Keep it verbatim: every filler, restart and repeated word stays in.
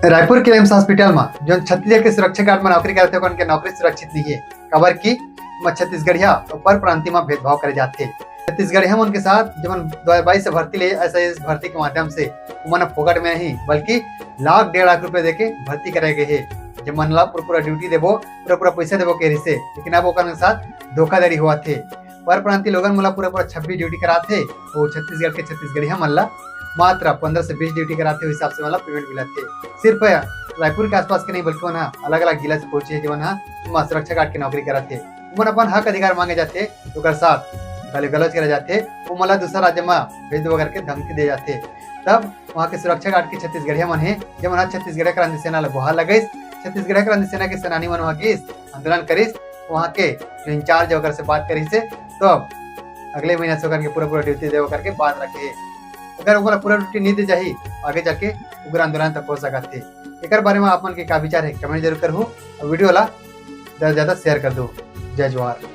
रायपुर के AIIMS hospital म जोन छत्तीसगढ़ के सुरक्षा गार्ड म नौकरी करथे, ओमन के नौकरी सुरक्षित नहीं है, काबर कि म छत्तीसगढ़िया अउ पर प्रांति म भेदभाव करे जाथे। छत्तीसगढ़िया मन के साथ जेमन दो हज़ार बाईस से भर्ती ले, एसआईएस भर्ती के माध्यम से उमन फोकट में नहीं, बल्कि लाख डेढ़ लाख रुपए देके भर्ती करे गए हे। जेमन ला पूरा पूरा ड्यूटी देबो, पूरा पूरा पैसा देबो के रिसे, लेकिन अब ओकर साथ धोखाधड़ी होवत हे। पर प्रांति लोगन मन ला पूरा पूरा छब्बीस ड्यूटी कराथे, वो छत्तीसगढ़ के छत्तीसगढ़िया मन ला मात्र पंद्रह से बीस ड्यूटी कराथे, उस हिसाब से मतलब पेमेंट मिलथे। सिर्फ रायपुर के आसपास के नहीं, बल्कि मन ह अलग-अलग जिला से पहुंचे हे, जेमन ह वहाँ सुरक्षा गार्ड के नौकरी कराथे। उमन अपन हक अधिकार मांगे जाथे, ओकर साथ गाली गलौज करे जाथे, वो मन ला दूसरा राज्य म भेज देबो करके धमकी दे जाथे। तब वहाँ के सुरक्षा गार्ड के छत्तीसगढ़िया मन हे, जेमन ह छत्तीसगढ़िया क्रांति सेना ला गुहार लगाइस। छत्तीसगढ़िया क्रांति सेना के सेनानी मन वहाँ गिस, आंदोलन करिस, वहाँ के जो इंचार्ज है ओकर से बात करिस हे, तो अब अगले महीना से ओकर के पूरा पूरा ड्यूटी देबो करके बात रखे हे। अगर ओकरा पूरा ड्यूटी नहीं दे जाही, आगे जाके उग्र आंदोलन तक हो सकत हे। एकर बारे में आप मन के का विचार है, कमेंट जरूर करहू और वीडियो ला ज्यादा से ज्यादा शेयर कर दो। जय जोहार।